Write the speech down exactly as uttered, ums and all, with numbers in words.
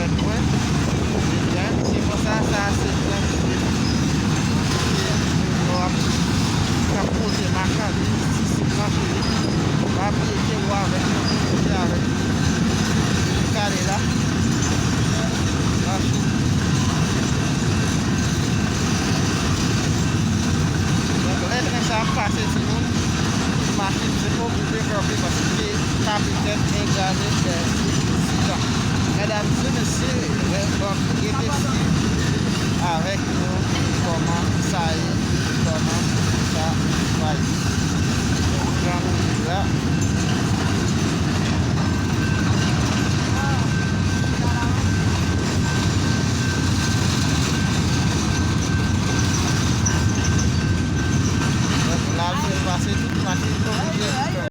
Mwen, ebyen, se konsa, sa se jan de moun ki ap, k ap pote machandiz isit nan Chili. Pa bliye ke ou avèk yon moun ou te avèk li. Li kale la. Nan Chili. Donk, lè tren sa ap pase, timoun, machin se oblije kanpe paske kapitèn Andrade pèdi sitan. Medam e mesye, donk, rete swiv avèk nou kòman sa ye, kòman sa va ye.